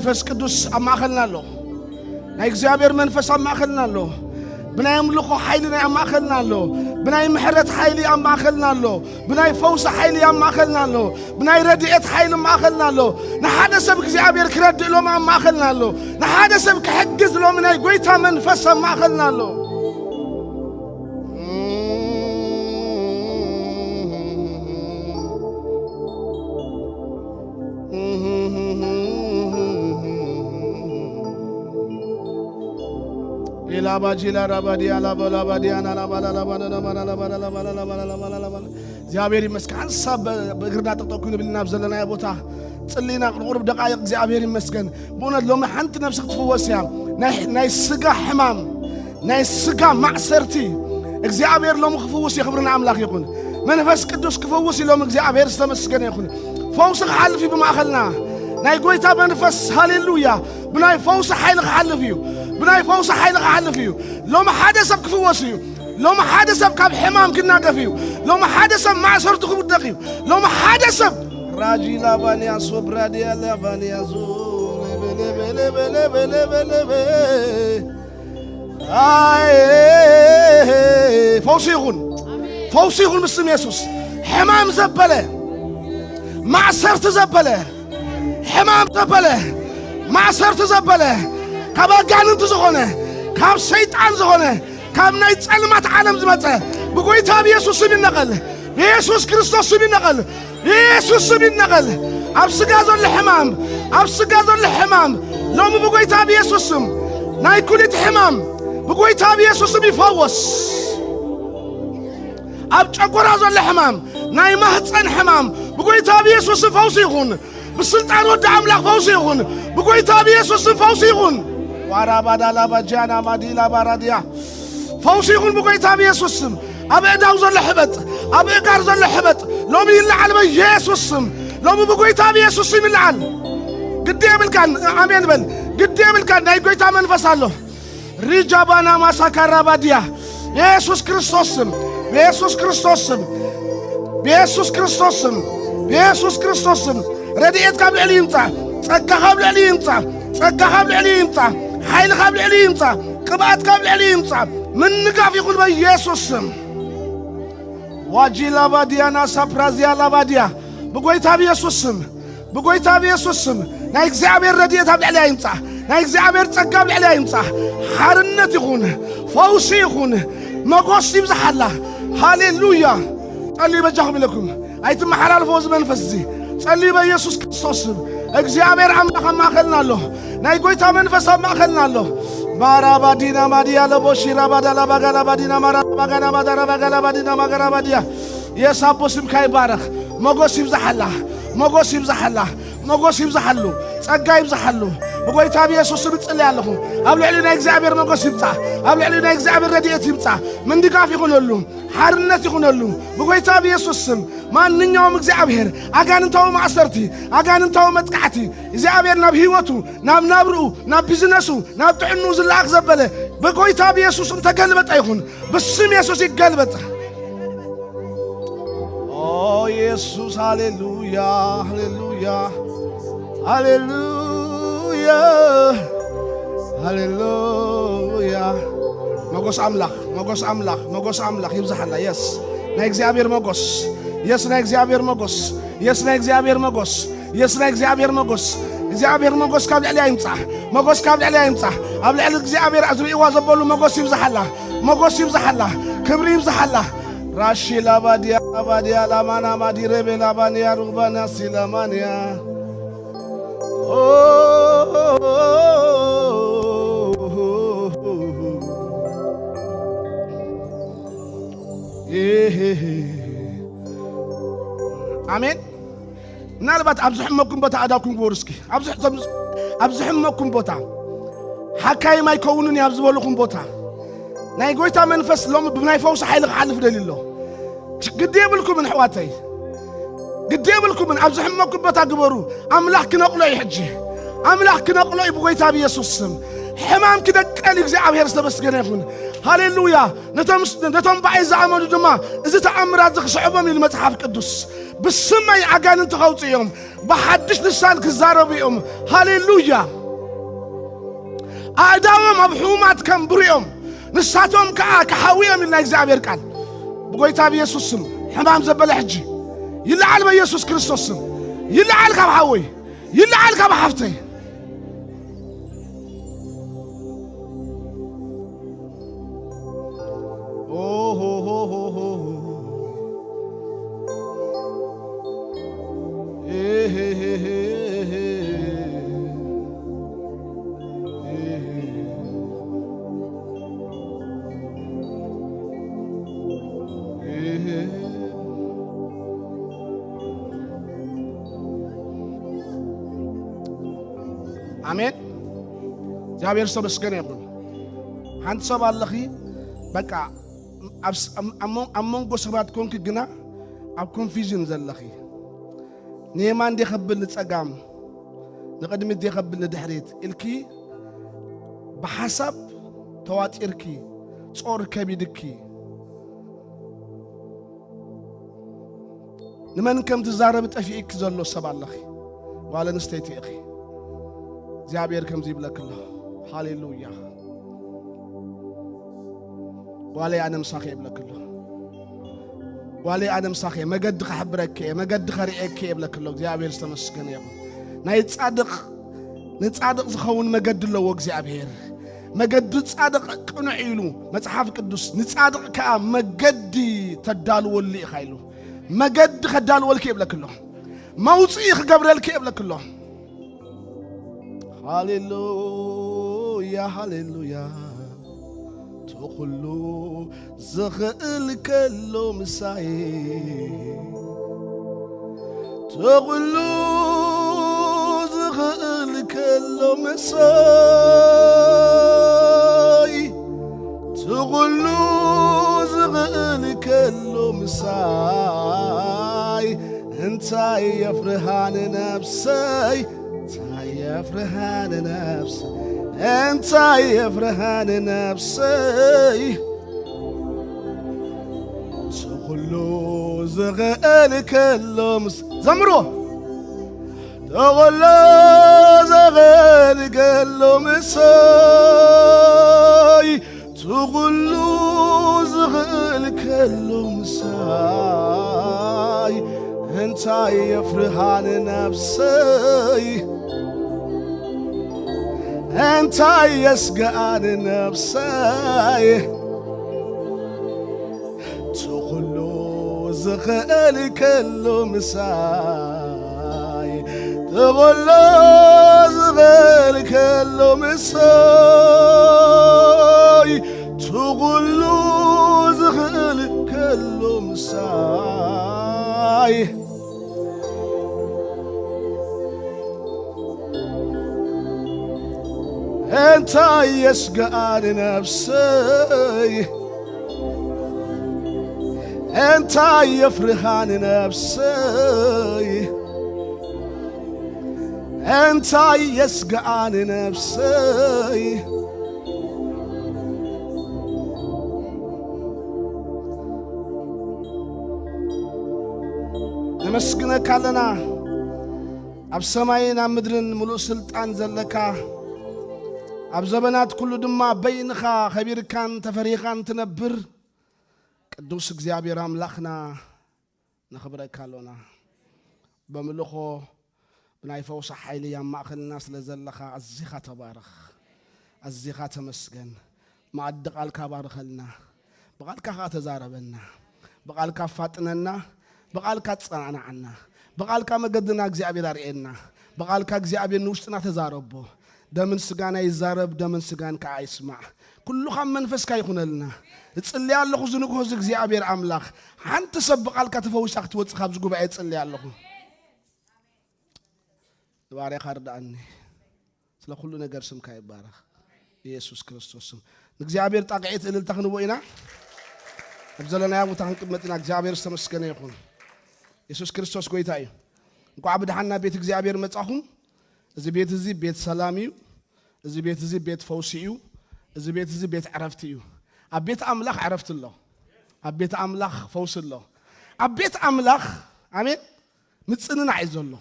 መንፈስ ቅዱስ ኣብ ማእኸልና ኣሎ። ናይ እግዚኣብሔር መንፈስ ኣብ ማእኸልና ኣሎ። ብናይ ኣምልኾ ሓይሊ ናይ ኣብ ማእኸልና ኣሎ። ብናይ ምሕረት ሓይሊ ኣብ ማእኸልና ኣሎ። ብናይ ፈውሲ ሓይሊ ኣብ ማእኸልና ኣሎ። ብናይ ረድኤት ሓይሊ ኣብ ማእኸልና ኣሎ። ንሓደ ሰብ እግዚኣብሔር ክረድእ ሎሚ ኣብ ማእኸልና ኣሎ። ንሓደ ሰብ ክሕግዝ ሎሚ ናይ ጎይታ መንፈስ ኣብ ማእኸልና ኣሎ። ኢላባጂላ ራባዲያ ላባላባዲያ ናላባላላባላላባላላባላላባላላባላላባላላባላላባላ። እግዚኣብሔር ይመስገን። ሓንሳብ በ-፣ ብእግርና ጠጠው ክንብል ናብ ዘለናዮ ቦታ ጽሊና ንቁሩብ ደቃይቕ እግዚኣብሔር ይመስገን። ብእውነት ሎሚ ሓንቲ ነብሲ ክትፍወስ እያ። ናይ፣ ናይ ስጋ ሕማም፣ ናይ ስጋ ማእሰርቲ እግዚኣብሔር ሎሚ ክፍውስ እዩ። ክብሪ ንኣምላኽ ይኹን። መንፈስ ቅዱስ ክፍውስ እዩ ሎሚ። እግዚኣብሔር ዝተመስገነ ይኹን። ፈውሲ ክሓልፍ እዩ ብማእኸልና። ናይ ጎይታ መንፈስ፣ ሃሌሉያ፣ ብናይ ፈውሲ ሓይሊ ክሓልፍ እዩ። ብናይ ፈውሲ ሓይሊ ክሓልፍ እዩ። ሎሚ ሓደ ሰብ ክፍወስ እዩ። ሎሚ ሓደ ሰብ ካብ ሕማም ክናገፍ እዩ። ሎሚ ሓደ ሰብ ማእሰርቱ ክውደቕ እዩ። ሎሚ ሓደ ሰብ ራጂ ላባንያ ሶብራድያ ላባንያ ዞ ለበለበለበለበለበለበ። ኣይ፣ ፈውሲ ይኹን፣ ፈውሲ ይኹን ብስም የሱስ። ሕማም ዘበለ፣ ማእሰርቲ ዘበለ፣ ሕማም ዘበለ፣ ማእሰርቲ ዘበለ፣ ካብ ኣጋንንቲ ዝኾነ፣ ካብ ሰይጣን ዝኾነ፣ ካብ ናይ ጸልማት ዓለም ዝመጸ ብጎይታ ብየሱስ ስም ይነቐል። ብየሱስ ክርስቶስ ስም ይነቐል። ብየሱስ ስም ይነቐል። ኣብ ስጋ ዘሎ ሕማም፣ ኣብ ስጋ ዘሎ ሕማም ሎሚ ብጎይታ ብየሱስ ስም፣ ናይ ኩሊት ሕማም ብጎይታ ብየሱስ ስም ይፈወስ። ኣብ ጨጎራ ዘሎ ሕማም፣ ናይ ማህፀን ሕማም ብጎይታ ብየሱስ ስም ፈውሲ ይኹን። ብስልጣን ወዲ ኣምላኽ ፈውሲ ይኹን። ብጎይታ ብየሱስ ስም ፈውሲ ይኹን። ዋራባዳ ላባጃና ማዲ ላባራድያ ፈውሲ ይኹን ብጎይታ ብየሱስ ስም። ኣብ እዳው ዘሎ ሕበጥ፣ ኣብ እጋር ዘሎ ሕበጥ ሎሚ ይለዓል በየሱስ ስም። ሎሚ ብጎይታ ብየሱስ ስም ይለዓል። ግዲ የብልካን፣ ኣሜን በል። ግዲ የብልካን፣ ናይ ጎይታ መንፈስ ኣሎ። ሪጃባና ማሳካራ ባድያ። ብየሱስ ክርስቶስ ስም፣ ብየሱስ ክርስቶስ ስም፣ ብየሱስ ክርስቶስ ስም፣ ብየሱስ ክርስቶስ ስም። ረድኤት ካብ ልዕሊ ይምጻእ፣ ጸጋ ካብ ልዕሊ ይምጻእ፣ ጸጋ ካብ ልዕሊ ይምጻእ፣ ሓይሊ ካብ ልዕሊ ይምጻእ፣ ቅብኣት ካብ ልዕሊ ይምጻእ። ምንጋፍ ይኹን በየሱስ ስም። ዋጂላ ባድያና ሳፕራዚያ ላባድያ ብጎይታ ብየሱስ ስም፣ ብጎይታ ብየሱስ ስም ናይ እግዚኣብሔር ረድኤት ኣብ ልዕሊያ ይምጻእ። ናይ እግዚኣብሔር ጸጋ ኣብ ልዕሊያ ይምጻእ። ሓርነት ይኹን፣ ፈውሲ ይኹን፣ መጎስ ይብዝሓላ። ሃሌሉያ። ጸልዩ በጃኹም ኢለኩም። ኣይትመሓላልፎ እዚ መንፈስ እዚ። ጸልዩ በየሱስ ክርስቶስ ስም። እግዚኣብሔር ኣምላኽ ኣብ ማእኸልና ኣሎ። ናይ ጎይታ መንፈስ ኣብ ማእኸልና ኣሎ። ማራባዲና ማዲያ ለቦሺራ ባዳላ ባጋላ ባዲና ማራ ባጋና ማዳራ ባጋላ ባዲና ማጋራ ባዲያ። የስ ኣቦ ስምካ ይባረኽ። መጎስ ይብዛሓላ፣ መጎስ ይብዛሓላ፣ መጎስ ይብዛሓሉ፣ ጸጋ ይብዛሓሉ። ብጎይታ ብየሱስ ስም እጽልይ ኣለኹ። ኣብ ልዕሊ ናይ እግዚኣብሔር መጎስ ይምጻእ። ኣብ ልዕሊ ናይ እግዚኣብሔር ረድኤት ይምጻእ። ምንድጋፍ ይኹነሉ፣ ሓርነት ይኹነሉ። ብጎይታ ብየሱስ ስም ማንኛውም እግዚኣብሔር ኣጋንንታዊ ማእሰርቲ፣ ኣጋንንታዊ መጥቃዕቲ እግዚኣብሔር ናብ ህይወቱ፣ ናብ ናብርኡ፣ ናብ ቢዝነሱ፣ ናብ ጥዕንኡ ዝለኣኽ ዘበለ ብጎይታ ብየሱስ ስም ተገልበጠ ይኹን። ብስም የሱስ ይገልበጥ። ኦ የሱስ፣ ሃሌሉያ፣ ሃሌሉያ፣ ሃሌሉያ፣ ሃሌሉያ። መጎስ ኣምላኽ፣ መጎስ ኣምላኽ፣ መጎስ ኣምላኽ ይብዛሓላ። የስ ናይ እግዚኣብሔር መጎስ፣ የስ ናይ እግዚኣብሔር መጎስ፣ የስ ናይ እግዚኣብሔር መጎስ፣ የስ ናይ እግዚኣብሔር መጎስ። እግዚኣብሔር መጎስ ካብ ልዕሊያ ይምጻእ፣ መጎስ ካብ ልዕሊያ ይምጻእ። ኣብ ልዕሊ እግዚኣብሔር ዝርእይዋ ዘበሉ መጎስ ይብዛሓላ፣ መጎስ ይብዛሓላ፣ ክብሪ ይብዛሓላ። ራሺ ላባዲያ ላባዲያ ላማና ማዲረቤ ላባንያ ሩባና ሲላማንያ። ኦ፣ ኤሄ። ኣሜን። ምናልባት ኣብ ዝሕመኩም ቦታ ኣዳኩም ግበሩ እስኪ። ኣብ ዝሕ-፣ ኣብ ዝሕመኩም ቦታ፣ ሓካይም ኣይከውንን እዩ ኣብ ዝበልኹም ቦታ፣ ናይ ጎይታ መንፈስ ሎሚ ብናይ ፈውሲ ሓይሊ ክሓልፍ ደልዩ ኣሎ። ግዲ የብልኩምን ኣሕዋተይ፣ ግዲ የብልኩምን። ኣብ ዝሕመኩም ቦታ ግበሩ። ኣምላኽ ክነቕሎ እዩ ሕጂ። ኣምላኽ ክነቕሎ እዩ ብጎይታ ብየሱስ ስም። ሕማም ክደቀል እዩ። እግዚኣብሔር ዝተመስገነ ይኹን። ሃሌሉያ። ነቶም፣ ነቶም ብኣይ ዝኣመኑ ድማ እዚ ተኣምራት እዚ ክስዕቦም ኢሉ መጽሓፍ ቅዱስ። ብስመይ ኣጋንንቲ ከውፅኡ እዮም፣ ብሓድሽ ልሳን ክዛረቡ እዮም። ሃሌሉያ። ኣእዳዎም ኣብ ሕሙማት ከንብሩ እዮም፣ ንሳቶም ከዓ ክሓውዮም ኢልና እግዚኣብሔር ቃል። ብጎይታ ብየሱስ ስም ሕማም ዘበለ ሕጂ ይለዓል፣ በየሱስ ክርስቶስ ስም ይለዓል፣ ካብ ሓወይ ይለዓል፣ ካብ ሓፍተይ። ኣሜን። እግዚኣብሔር ዝተመስገነ ይኹን። ሓንቲ ሰብ ኣለኺ፣ በቃ ኣብ ስ-፣ ኣብ፣ ኣብ መን-፣ ኣብ መንጎ ሰባት ኮንኪ ግና ኣብ ኮንፊዥን ዘለኺ፣ ንየማን ድየ ከብል ንጸጋም፣ ንቕድሚት ድየ ከብል ንድሕሪት ኢልኪ ብሓሳብ ተዋጢርኪ፣ ጾር ከቢድኪ፣ ንመን ከም ትዛረቢ ጠፊእኪ ዘሎ ሰብ ኣለኺ። ጓል ኣንስተይቲ ኢኺ። እግዚኣብሔር ከምዚ ይብለኪ ኣሎ። ሃሌሉያ። ጓለይ ኣነ ምሳኺ ይብለኪ ኣሎ። ጓለይ ኣነ ምሳኺ፣ መገዲ ከሕብረኪ እየ፣ መገዲ ከርእየኪ እየ ይብለኪ ኣሎ። እግዚኣብሔር ዝተመስገነ ይኹን። ናይ ጻድቕ፣ ንጻድቕ ዝኸውን መገዲ ኣለዎ እግዚኣብሔር። መገዲ ጻድቕ ቅኑዕ ኢሉ መጽሓፍ ቅዱስ፣ ንጻድቕ ከኣ መገዲ ተዳልወሉ ኢኻ ኢሉ። መገዲ ከዳልወልኪ ይብለኪ ኣሎ። መውጽኢ ክገብረልኪ ይብለኪ ኣሎ። ሃሌሉያ፣ ሃሌሉያ። እቲ ኩሉ ዝኽእል ከሎ ምሳይ፣ እቲ ኩሉ ዝኽእል ከሎ ምሳይ፣ እቲ ኩሉ ዝኽእል ከሎ ምሳይ፣ እንታይ የፍርሃ ንነብሰይ? እንታይ የፍርሃ ንነብሰይ? እንታይ የፍርሃ ንነብሰይ? እቲ ኩሉ ዝኽእል ከሎ ምስ-፣ ዘምርዎ። እቲ ኩሉ ዝኽእል ከሎ ምሳይ፣ እቲ ኩሉ ዝኽእል ከሎ ምሳይ፣ እንታይ የፍርሃ ንነብሰይ? እንታይ የስግኣ ንነብሰይ? እቲ ኩሉ ዝኽእል ከሎ ምሳይ፣ እቲ ኩሉ ዝኽእል ከሎ ምሳይ፣ እቲ ኩሉ ዝኽእል ከሎ ምሳይ። እንታይ የስግኣ ንነብሰይ? እንታይ የፍርሃ ንነብሰይ? እንታይ የስግኣ ንነብሰይ? ነመስግነካ ኣለና። ኣብ ሰማይን ኣብ ምድርን ምሉእ ስልጣን ዘለካ፣ ኣብ ዘበናት ኩሉ ድማ በይንኻ ኸቢርካን ተፈሪኻን ትነብር ቅዱስ እግዚኣብሔር ኣምላኽና፣ ነኽብረካ ኣሎና። በምልኾ ብናይ ፈውሲ ሓይሊ ኣብ ማእኸልና ስለ ዘለኻ ኣዚኻ ተባረኽ፣ ኣዚኻ ተመስገን። መኣዲ ቃልካ ባርኸልና፣ ብቓልካ ኸዓ ተዛረበና፣ ብቓልካ ኣፋጥነና፣ ብቓልካ ኣጸናንዓና፣ ብቓልካ መገድና እግዚኣብሔር ኣርእየና፣ ብቓልካ እግዚኣብሔር ንውሽጥና ተዛረቦ። ደምን ስጋን ኣይዛረብ፣ ደምን ስጋን ከዓ ኣይስማዕ። ኩሉ ካብ መንፈስካ ይኹነልና። እጽልይ ኣለኹ ዝንግሆ እዚ እግዚኣብሔር ኣምላኽ፣ ሓንቲ ሰብ ብቓልካ ተፈዊሳ ክትወጽእ ካብዚ ጉባኤ እጽልይ ኣለኹ። ንባርያኻ ርድኣኒ። ስለ ኩሉ ነገር ስምካ ይባረኽ። ኢየሱስ ክርስቶስ ስም። ንእግዚኣብሔር ጣቕዒት እልልታ ክንቦ ኢና። ኣብ ዘለናዮ ቦታ ክንቅመጥ ኢና። እግዚኣብሔር ዝተመስገነ ይኹን። ኢየሱስ ክርስቶስ ጎይታ እዩ። እንኳዕ ብደሓን ናብ ቤት እግዚኣብሔር መጻኹም። እዚ ቤት እዚ ቤት ሰላም እዩ። እዚ ቤት እዚ ቤት ፈውሲ እዩ። እዚ ቤት እዚ ቤት ዕረፍቲ እዩ። ኣብ ቤት ኣምላኽ ዕረፍቲ ኣሎ። ኣብ ቤት ኣምላኽ ፈውሲ ኣሎ። ኣብ ቤት ኣምላኽ ኣሜን። ምጽንናዕ እዩ ዘሎ።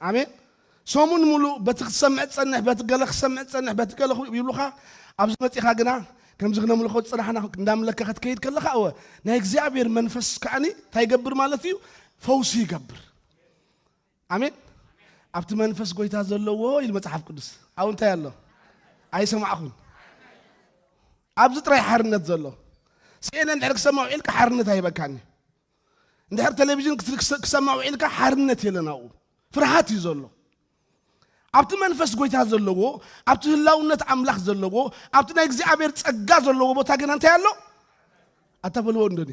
ኣሜን። ሰሙን ሙሉእ በቲ ክትሰምዕ ትጸንሕ፣ በቲ ገለ ክትሰምዕ ትጸንሕ፣ በቲ ገለ ይብሉኻ። ኣብዚ መጺኻ ግና ከምዚ ክነምልኾ ዝጸናሕና እንዳምለከ ክትከይድ ከለኻ፣ እወ፣ ናይ እግዚኣብሔር መንፈስ ከኣኒ እንታይ ይገብር ማለት እዩ? ፈውሲ ይገብር። ኣሜን። ኣብቲ መንፈስ ጎይታ ዘለዎ ኢሉ መጽሓፍ ቅዱስ። ኣብ እንታይ ኣሎ? ኣይሰማዕኹን። ኣብዚ ጥራይ ሓርነት ዘሎ። ሲኤንኤን እንድሕር ክሰማዕ ውዒልካ ሓርነት ኣይበካኒ። እንድሕር ቴሌቪዥን ክስ-፣ ክስ-፣ ክሰማዕ ውዒልካ ሓርነት የለን ኣብኡ። ፍርሃት እዩ ዘሎ። ኣብቲ መንፈስ ጎይታ ዘለዎ፣ ኣብቲ ህላውነት ኣምላኽ ዘለዎ፣ ኣብቲ ናይ እግዚኣብሔር ጸጋ ዘለዎ ቦታ ግን እንታይ ኣሎ? ኣታ በልዎ እንዶኒ።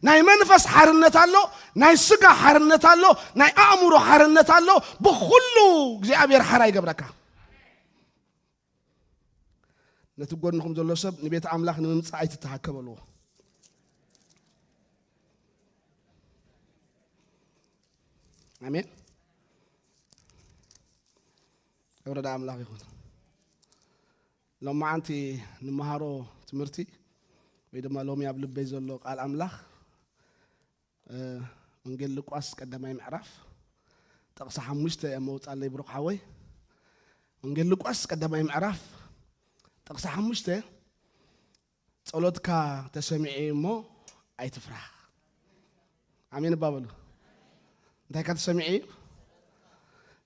ናይ መንፈስ ሓርነት ኣሎ፣ ናይ ስጋ ሓርነት ኣሎ፣ ናይ ኣእምሮ ሓርነት ኣሎ። ብኹሉ እግዚኣብሔር ሓራ ይገብረካ። ነቲ ጎንኹም ዘሎ ሰብ ንቤት ኣምላኽ ንምምጻእ ኣይትተሃከ በልዎ። ኣሜን። ክብሪ ንኣምላኽ ይኹን። ሎማዓንቲ ንመሃሮ ትምህርቲ ወይ ድማ ሎሚ ኣብ ልበይ ዘሎ ቃል ኣምላኽ፣ እ፣ ወንጌል ሉቃስ ቀዳማይ ምዕራፍ ጥቕሲ ሓሙሽተ እየ መውጻለይ ብሩኽ ሓወይ። ወንጌል ሉቃስ ቀዳማይ ምዕራፍ ጥቕሲ ሓሙሽተ፣ "ጸሎትካ ተሰሚዑ እሞ ኣይትፍራህ." ኣሜን እባ በሉ። እንታይ ከ ተሰሚዑ እዩ?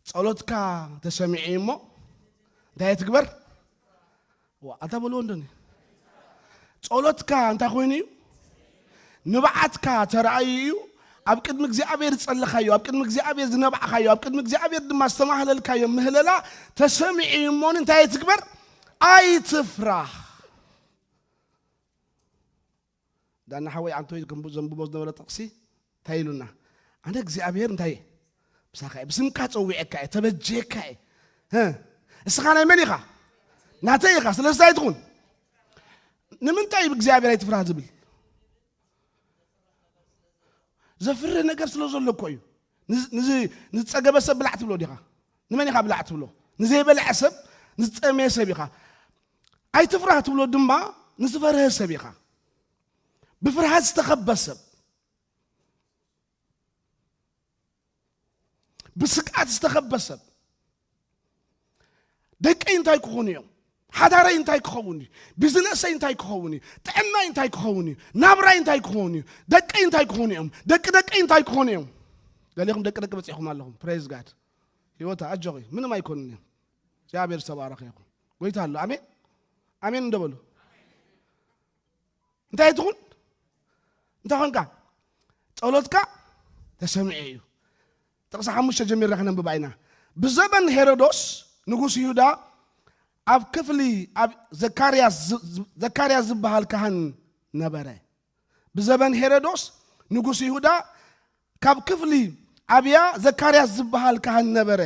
ጸሎትካ ተሰሚዑ እዩ እሞ እንታይ ትግበር? ዋ፣ ኣታ በልዎ እንዶኒ። ጸሎትካ እንታይ ኮይኑ እዩ? ንብዓትካ ተራእዩ እዩ። ኣብ ቅድሚ እግዚኣብሔር ዝጸለኻዮ፣ ኣብ ቅድሚ እግዚኣብሔር ዝነባዕኻዮ፣ ኣብ ቅድሚ እግዚኣብሔር ድማ ዝተማህለልካዮ ምህለላ ተሰሚዑ እዩ እሞ እንታይ ትግበር? ኣይትፍራህ። ዳና ሓወይ ኣንቶይ ዘንብቦ ዝነበረ ጥቕሲ እንታይ ኢሉና? ኣነ እግዚኣብሔር እንታይ እየ? ምሳኻ እየ። ብስምካ ጸዊዐካ እየ፣ ተበጀካ እየ። ህ፣ እስኻ ናይ መን ኢኻ? ናተይ ኢኻ። ስለዚ እንታይ ትኹን? ንምንታይ እዩ እግዚኣብሔር ኣይትፍራህ ዝብል? ዘፍርህ ነገር ስለ ዘሎ እኮ እዩ። ንዝ-፣ ንዝ-፣ ንዝጸገበ ሰብ ብላዕ ትብሎ ዲኻ? ንመን ኢኻ ብላዕ ትብሎ? ንዘይበልዐ ሰብ፣ ንዝጸመየ ሰብ ኢኻ። ኣይትፍራህ ትብሎ ድማ ንዝፈርሀ ሰብ ኢኻ። ብፍርሃት ዝተኸበ ሰብ፣ ብስግኣት ዝተኸበ ሰብ፣ ደቀይ እንታይ ክኾኑ እዮም? ሓዳረይ እንታይ ክኸውን እዩ? ቢዝነሰይ እንታይ ክኸውን እዩ? ጥዕናይ እንታይ ክኸውን እዩ? ናብራይ እንታይ ክኸውን እዩ? ደቀይ እንታይ ክኾኑ እዮም? ደቂ ደቀይ እንታይ ክኾኑ እዮም? ገሌኹም ደቂ ደቂ በጺሕኩም ኣለኹም። ፕሬዝ ጋድ። ህይወት ኣጆኺ፣ ምንም ኣይኮኑን እዮም። እግዚኣብሔር ዝተባረኸ ይኹን። ጎይታ ኣሎ። ኣሜን፣ ኣሜን እንዶ በሉ። እንታይ ትኹን? እንታይ ኾንካ? ጸሎትካ ተሰሚዑ እዩ። ጥቕሲ ሓሙሽተ ጀሚርና ክነንብባ ኢና። ብዘበን ሄሮዶስ ንጉስ ይሁዳ ኣብ ክፍሊ ኣብ ዘካርያስ ዝ-፣ ዝ-፣ ዘካርያስ ዝበሃል ካህን ነበረ። ብዘበን ሄሮዶስ ንጉስ ይሁዳ ካብ ክፍሊ ኣብያ ዘካርያስ ዝበሃል ካህን ነበረ።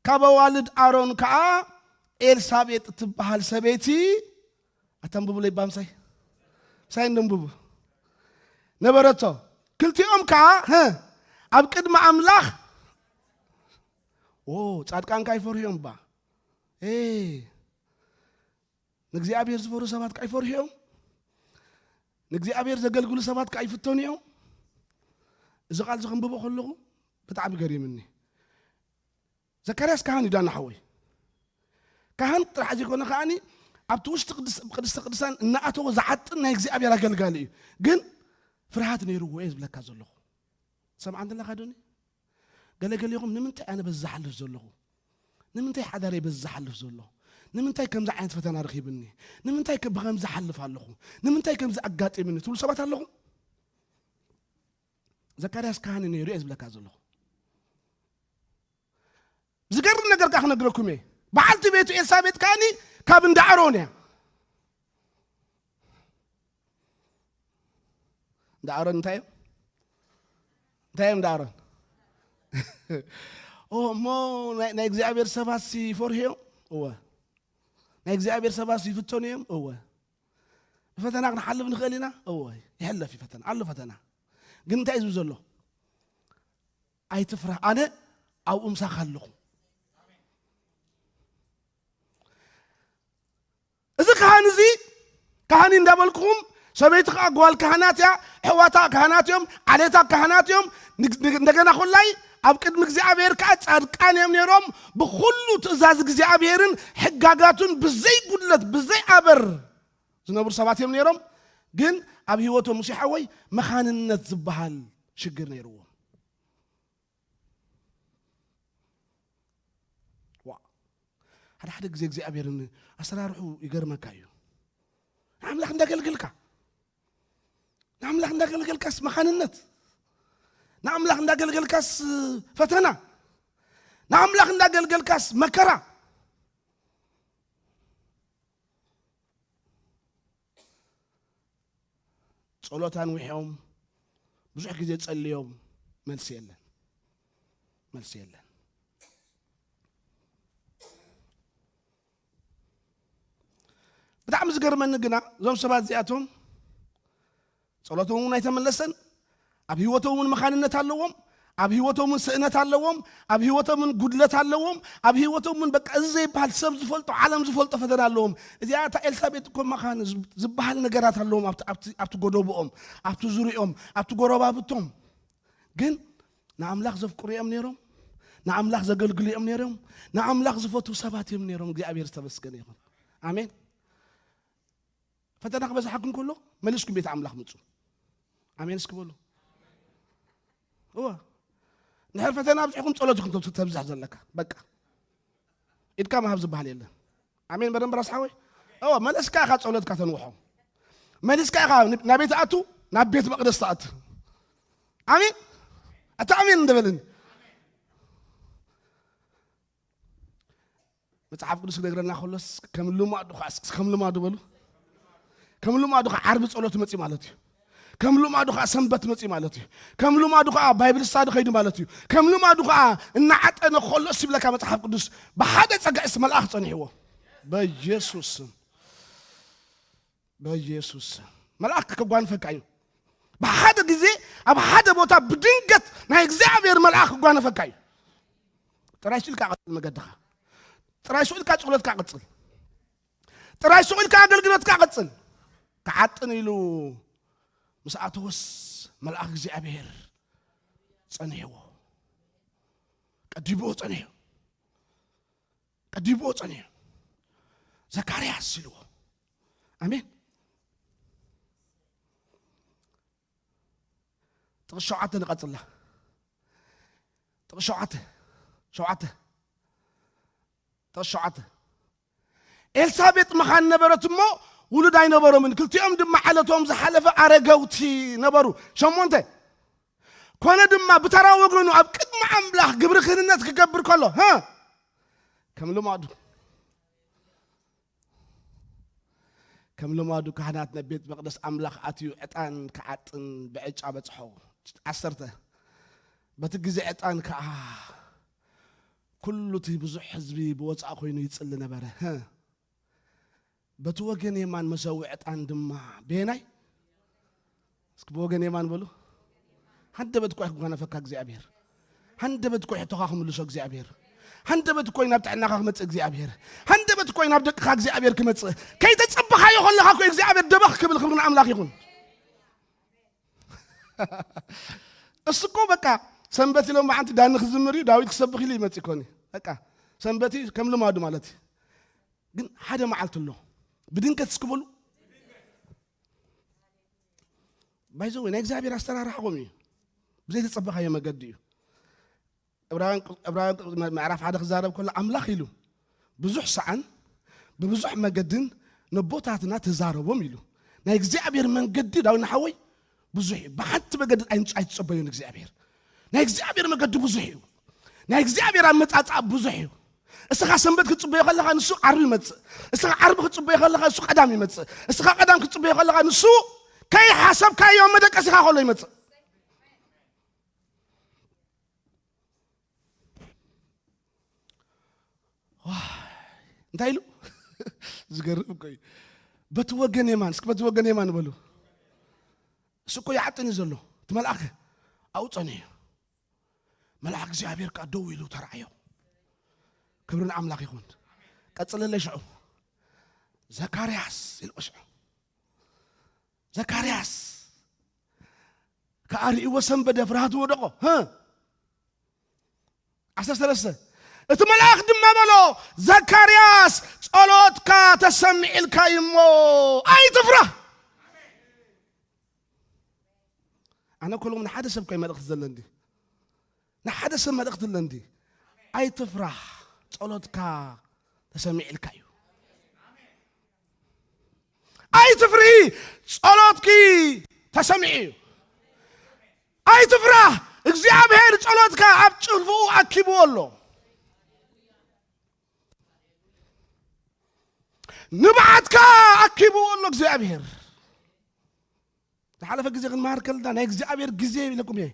ካብ ኣዋልድ ኣሮን ከኣ ኤልሳቤጥ እትበሃል ሰበይቲ፣ ኣተንብቡለይ እባ ምሳይ፣ ምሳይ እንደንብቡ፣ ነበረቶ። ክልቲኦም ከኣ፣ ህ፣ ኣብ ቅድሚ ኣምላኽ፣ ኦ፣ ጻድቃን ከኣ ይፈርሁ እዮም እባ። ኤ፣ ንእግዚኣብሔር ዝፈርሁ ሰባት ከኣ ይፈርሁ እዮም። ንእግዚኣብሔር ዘገልግሉ ሰባት ከኣ ይፍተኑ እዮም። እዚ ቃል እዚ ከንብቦ ከለኹ ብጣዕሚ ገሪምኒ። ዘካርያስ ካህን እዩ ዳና ሓወይ። ካህን ጥራሕ ዘይኮነ ከኣኒ ኣብቲ ውሽጢ ቅድስ-፣ ቅድስተ ቅዱሳን እናኣተወ ዝዓጥን ናይ እግዚኣብሔር ኣገልጋሊ እዩ። ግን ፍርሃት ነይርዎ እየ ዝብለካ ዘለኹ። ሰምዓን ዘለኻ ዶኒ? ገለ ገሌኹም ንምንታይ ኣነ በዚ ዝሓልፍ ዘለኹ? ንምንታይ ሓዳረይ በዚ ዝሓልፍ ዘሎ? ንምንታይ ከምዚ ዓይነት ፈተና ረኺብኒ? ንምንታይ ከ ብኸምዚ ሓልፍ ኣለኹ? ንምንታይ ከምዚ ኣጋጢምኒ? ትብሉ ሰባት ኣለኹም? ዘካርያስ ካህን ነይሩ እየ ዝብለካ ዘለኹ። ዝገርም ነገር ከኣ ክነግረኩም እየ። በዓልቲ ቤቱ ኤልሳቤጥ ከኣኒ ካብ እንዳ ኣሮን እያ። እንዳ ኣሮን እንታይ እዮም? እንታይ እዮም እንዳ ኣሮን? ኦ፣ እሞ ናይ፣ ናይ እግዚኣብሔር ሰባት ሲ ይፈርሁ እዮም? እወ። ናይ እግዚኣብሔር ሰባት ሲ ይፍተኑ እዮም? እወ። ፈተና ክንሓልፍ ንኽእል ኢና? እወ። ይሕለፍ እዩ ፈተና። ኣሎ ፈተና። ግን እንታይ እዩ ዝብል ዘሎ? ኣይትፍራህ፣ ኣነ ኣብኡ ምሳኻ ኣለኹ። እዚ ካህን እዚ፣ ካህን እንዳበልኩኹም፣ ሰበይቲ ከዓ ጓል ካህናት እያ፣ ኣሕዋታ ካህናት እዮም፣ ዓሌታ ካህናት እዮም። ንግ-፣ ንግ-፣ እንደገና ኩላይ ኣብ ቅድሚ እግዚኣብሔር ከዓ ጻድቃን እዮም ነይሮም። ብኹሉ ትእዛዝ እግዚኣብሔርን ሕጋጋቱን ብዘይ ጉድለት፣ ብዘይ ኣበር ዝነብሩ ሰባት እዮም ነይሮም። ግን ኣብ ህይወቶም፣ ሙሴ ሓወይ፣ መኻንነት ዝበሃል ሽግር ነይርዎም። ዋ፣ ሓደ ሓደ ግዜ እግዚኣብሔርን ኣሰራርሑ ይገርመካ እዩ። ንኣምላኽ እንዳገልገልካ፣ ንኣምላኽ እንዳገልገልካስ መኻንነት፣ ንኣምላኽ እንዳገልገልካስ ፈተና፣ ንኣምላኽ እንዳገልገልካስ መከራ። ጸሎት ኣንዊሖም፣ ብዙሕ ግዜ ጸልዮም፣ መልሲ የለን። መልሲ የለን። ብጣዕሚ ዝገርመኒ ግና፣ እዞም ሰባት እዚኣቶም ጸሎቶም እውን ኣይተመለሰን፣ ኣብ ህይወቶም እውን መኻንነት ኣለዎም፣ ኣብ ህይወቶም እውን ስእነት ኣለዎም፣ ኣብ ህይወቶም እውን ጉድለት ኣለዎም፣ ኣብ ህይወቶም እውን በቃ እዚ ዘይበሃል ሰብ ዝፈልጦ፣ ዓለም ዝፈልጦ ፈተና ኣለዎም። እዚኣ እታ ኤልሳቤጥ እኮ መኻን ዝብ-፣ ዝበሃል ነገራት ኣለዎም ኣብቲ፣ ኣብቲ፣ ኣብቲ ጎደቦኦም፣ ኣብቲ ዙሪኦም፣ ኣብቲ ጎረባብቶም። ግን ንኣምላኽ ዘፍቅሩ እዮም ነይሮም፣ ንኣምላኽ ዘገልግሉ እዮም ነይሮም፣ ንኣምላኽ ዝፈትዉ ሰባት እዮም ነይሮም። እግዚኣብሔር ዝተመስገነ ይኹን። ኣሜን። ፈተና ክበዝሓኩም ከሎ መሊስኩም ቤት ኣምላኽ ምጹ። ኣሜን እስኪ በሉ። እወ። እንድሕር ፈተና ኣብዚሕኩም ጸሎት ኢኹም ተብ-፣ ተብዝሕ ዘለካ። በቃ። ኢድካ ምሃብ ዝበሃል የለን። ኣሜን በደንብ ራስ ሓወይ። እወ፣ መለስካ ኢኻ ጸሎትካ ተንውሖ። መሊስካ ኢኻ ን-፣ ናበይ ትኣቱ? ናብ ቤት መቕደስ ትኣቱ። ኣሜን። ኣታ ኣሜን እንደበልን። መጽሓፍ ቅዱስ ክነግረና ከሎስ ከም ልማዱ ኸዓ፣ እስኪ ከም ልማዱ በሉ። ከም ልማዱ ኸዓ ዓርቢ ጸሎት መጺ ማለት እዩ። ከም ልማዱ ኸዓ ሰንበት መጺ ማለት እዩ። ከም ልማዱ ኸዓ ባይብል ስታዲ ኸይዱ ማለት እዩ። ከም ልማዱ ኸዓ እናዓጠነ ከሎስ ይብለካ መጽሓፍ ቅዱስ፣ ብሓደ ጸግዕስ መልኣኽ ጸኒሕዎ። በኢየሱስ ስም። በኢየሱስ ስም። መልኣኽ ከጓንፈካ እዩ። ብሓደ ግዜ ኣብ ሓደ ቦታ ብድንገት ናይ እግዚኣብሔር መልኣኽ ክጓነፈካ እዩ። ጥራይ ስኢልካ ቀጽል መገድኻ። ጥራይ ስኢልካ ጸሎትካ ቀጽል። ጥራይ ስኢልካ ኣገልግሎትካ ቀጽል። ክዓጥን ኢሉ ምስ ኣተወስ መልኣኽ እግዚኣብሔር ጸኒሕዎ። ቀዲምዎ ጸኒሑ። ቀዲምዎ ጸኒሑ። ዘካርያስ ኢልዎ። ኣሜን። ጥቕስ ሸውዓተ ንቐጽላ። ጥቕስ ሸውዓተ። ሸውዓተ። ጥቕስ ሸውዓተ። ኤልሳቤጥ መኻን ነበረት እሞ ውሉድ ኣይነበሮምን። ክልቲኦም ድማ ዓለቶም ዝሓለፈ ኣረገውቲ ነበሩ። ሸሞንተ። ኮነ ድማ ብተራ ወገኑ ኣብ ቅድሚ ኣምላኽ ግብሪ ክህንነት ክገብር ከሎ፣ ሀ፣ ከም ልማዱ፣ ከም ልማዱ ካህናት ናብ ቤት መቕደስ ኣምላኽ ኣትዩ ዕጣን ክዓጥን ብዕጫ በጽሖ። ዓሰርተ። በቲ ግዜ ዕጣን ከኣ ኩሉ እቲ ብዙሕ ህዝቢ ብወጻኢ ኮይኑ ይጽሊ ነበረ። ሀ። በቲ ወገን የማን መሰውኢ ዕጣን ድማ በየናይ? እስኪ ብወገን የማን በሉ። ሃንደበት እኮ ክጓነፈካ እግዚኣብሔር። ሃንደበት እኮ ሕቶኻ ክምልሶ እግዚኣብሔር። ሃንደበት እኮ ናብ ጥዕናኻ ክመጽእ እግዚኣብሔር። ሃንደበት እኮ ናብ ደቅኻ እግዚኣብሔር ክመጽእ። ከይተጸበኻዮ ከለኻ እኮ እግዚኣብሔር ደበኽ ክብል ክብሪ ንኣምላኽ ይኹን። እሱ እኮ በቃ ሰንበት ኢሎም መዓንቲ ዳኒ ክዝምር እዩ፣ ዳዊት ክሰብኽ ኢሉ ይመጽእ እኮ። በቃ ሰንበት እዩ ከም ልማዱ ማለት እዩ። ግን ሓደ መዓልቲ ኣሎ። ብድንገት እስኪ በሉ። ባይዘው ናይ እግዚኣብሔር ኣሰራርሓ ከምኡ እዩ። ብዘይተጸበኻዮ መገዲ እዩ። ዕብራውያን፣ ዕብራውያን ምዕራፍ ሓደ ክዛረብ ከሎ ኣምላኽ ኢሉ ብዙሕ ሰዓን ብብዙሕ መገድን ነቦታትና ተዛረቦም ኢሉ። ናይ እግዚኣብሔር መንገዲ ዳዊት ንሓወይ ብዙሕ እዩ። ብሓንቲ መገዲ ኣይንጽ-፣ ኣይትጸበዮን እግዚኣብሔር። ናይ እግዚኣብሔር መገዲ ብዙሕ እዩ። ናይ እግዚኣብሔር ኣመጻጽኣ ብዙሕ እዩ። እስኻ ሰንበት ክትጽበዮ ከለኻ ንሱ ዓርቢ ይመጽእ። እስኻ ዓርቢ ክትጽበዮ ከለኻ ንሱ ቀዳም ይመጽእ። እስኻ ቀዳም ክትጽበዮ ከለኻ ንሱ ከይሓሰብካዮ መደቀሲኻ ከሎ ይመጽእ። ዋይ፣ እንታይ ኢሉ? ዝገርም እኮ እዩ። በቲ ወገን የማን፣ እስኪ በቲ ወገን የማን በሉ። እሱ እኮ ይዓጥን እዩ ዘሎ። እቲ መልኣኽ ኣብኡ ጸኒሑ። መልኣኽ እግዚኣብሔር ከኣ ደው ኢሉ ተራእዮ። ክብሪ ንኣምላኽ ይኹን። ቀጽለለይ ሽዑ። ዘካርያስ ኢልዎ ሽዑ። ዘካርያስ ከኣ ርእይዎ ሰንበደ፣ ፍርሃት ወደቖ። ህ? ዓሰርተ ሰለስተ፣ እቲ መልኣኽ ድማ በሎ፣ "ዘካርያስ፣ ጸሎትካ ተሰሚዕልካ እዩ እሞ ኣይትፍራህ።" ኣነ ከሎም ንሓደ ሰብ ኮይ መልእኽቲ ዘለኒ፣ ንሓደ ሰብ መልእኽቲ ኣለኒ። ኣይትፍራህ፣ ጸሎትካ ተሰሚዕልካ እዩ። ኣይትፍርሂ፣ ጸሎትኪ ተሰሚዑ እዩ። ኣይትፍራህ፣ እግዚኣብሔር ጸሎትካ ኣብ ጭልፍኡ ኣኪብዎ ኣሎ። ንብዓትካ ኣኪብዎ ኣሎ እግዚኣብሔር። ዝሓለፈ ግዜ ክንመሃር ከለና ናይ እግዚኣብሔር ግዜ ኢለኩም እየ።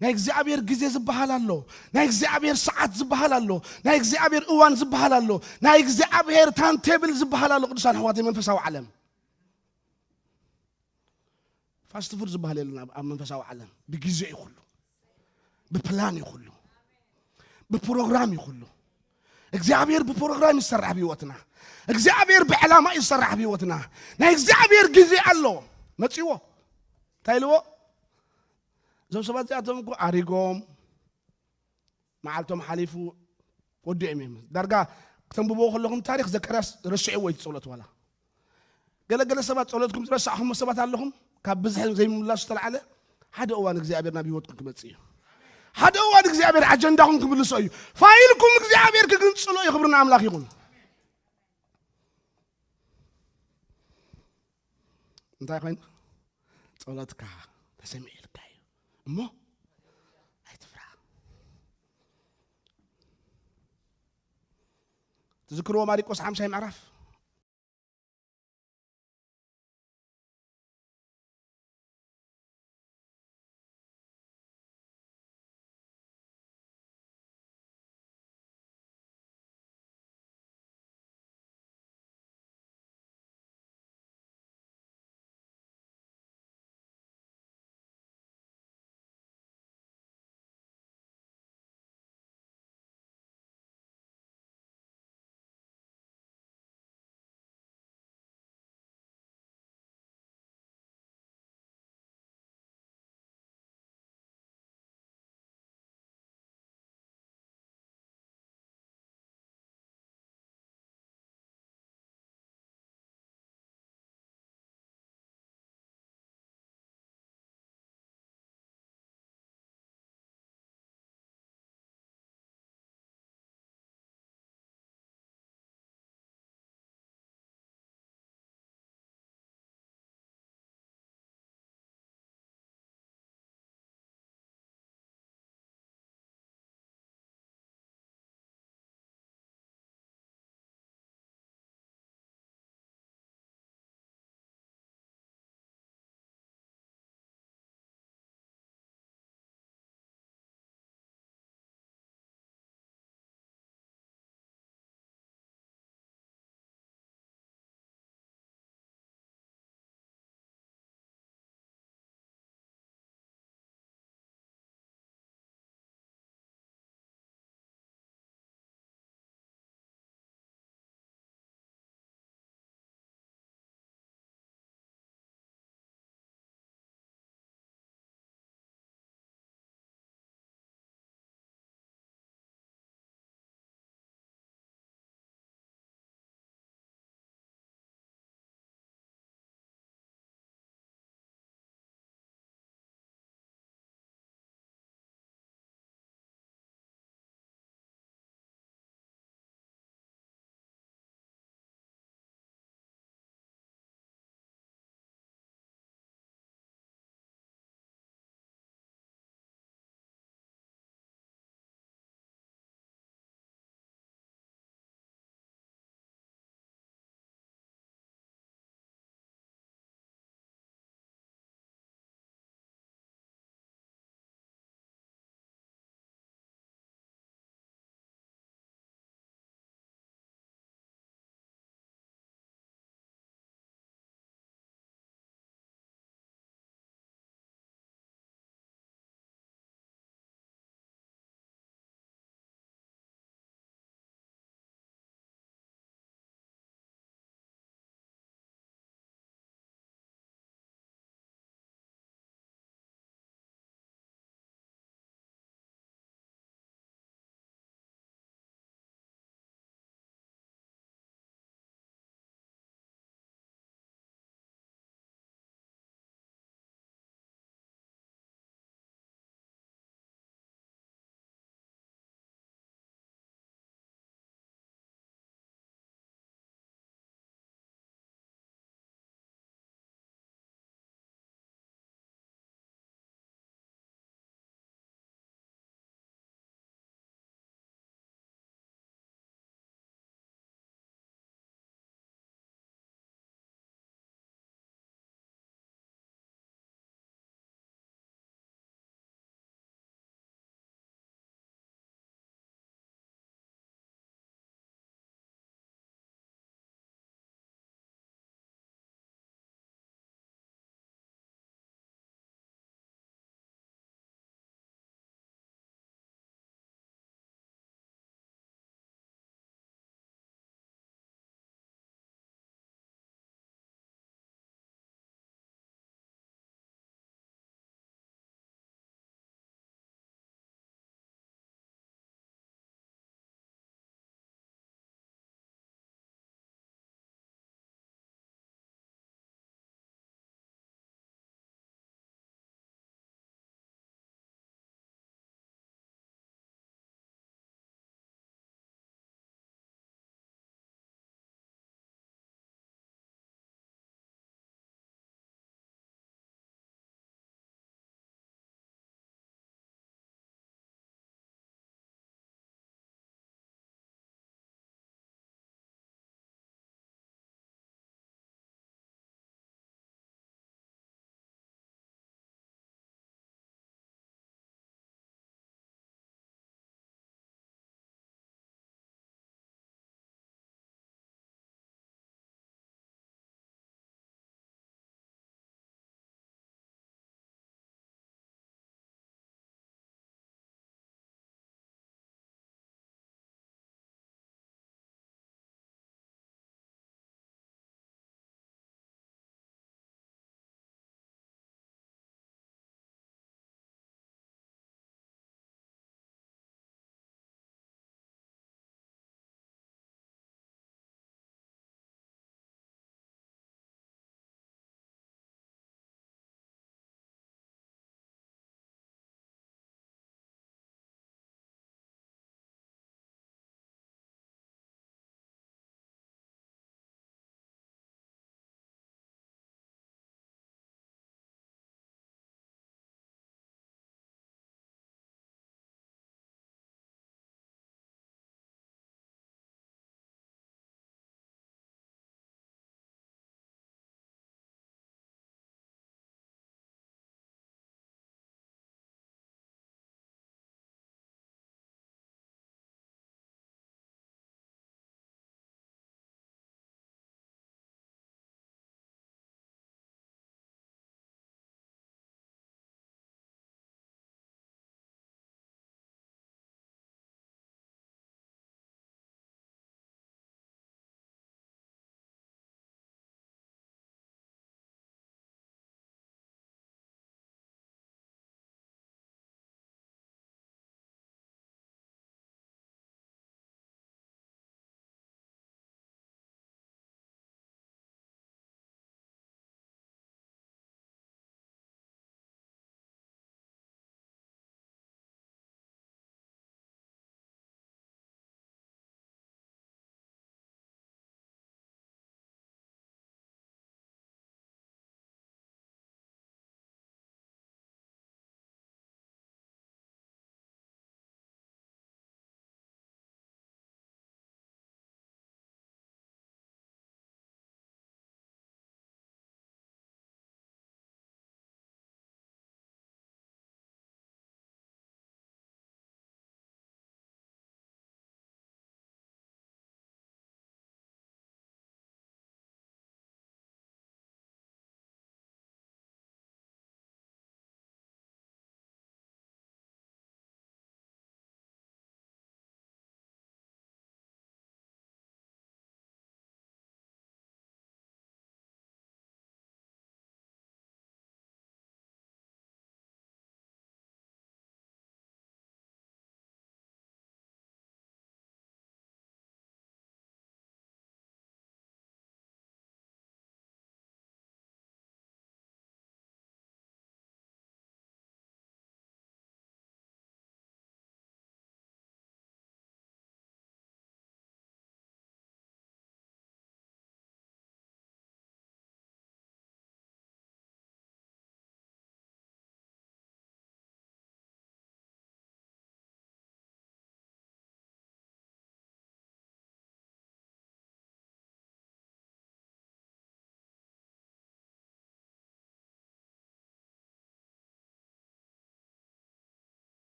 ናይ እግዚኣብሔር ግዜ ዝበሃል ኣሎ። ናይ እግዚኣብሔር ሰዓት ዝበሃል ኣሎ። ናይ እግዚኣብሔር እዋን ዝበሃል ኣሎ። ናይ እግዚኣብሔር ታንቴብል ዝበሃል ኣሎ። ቅዱሳን ኣሕዋተይ፣ መንፈሳዊ ዓለም ፋስት ፉድ ዝበሃል የለን። ኣብ፣ ኣብ መንፈሳዊ ዓለም ብግዜ እዩ ኩሉ፣ ብፕላን እዩ ኩሉ፣ ብፕሮግራም እዩ ኩሉ። እግዚኣብሔር ብፕሮግራም ይሰራሕ ብህይወትና። እግዚኣብሔር ብዕላማ ይሰራሕ ብህይወትና። ናይ እግዚኣብሔር ግዜ ኣሎ። መጺዎ እንታይ ኢልዎ? እዞም ሰባት እዚኣቶም እኮ ኣሪጎም፣ መዓልቶም ሓሊፉ፣ ወዲኦም እዮም። ዳርጋ ክተንብብዎ ከለኹም ታሪኽ ዘካርያስ ረስዕዎ እዩ ጸሎት። ዋላ ገለገለ ሰባት ጸሎትኩም ዝረሳዕኹም ሰባት ኣለኹም፣ ካብ ብዝሒ ዘይምምላሱ ዝተላዕለ ሓደ እዋን እግዚኣብሔር ናብ ህይወትኩም ክመጽእ እዩ። ሓደ እዋን እግዚኣብሔር ኣጀንዳኹም ክምልሶ እዩ። ፋይልኩም እግዚኣብሔር ክግንጽሎ እዩ። ክብሪ ንኣምላኽ ይኹን። እንታይ ኮይኑ? ጸሎትካ ተሰሚዑልካ እዩ እሞ ኣይትፍራ። ትዝክርዎ ማሪቆስ ሓምሳይ ምዕራፍ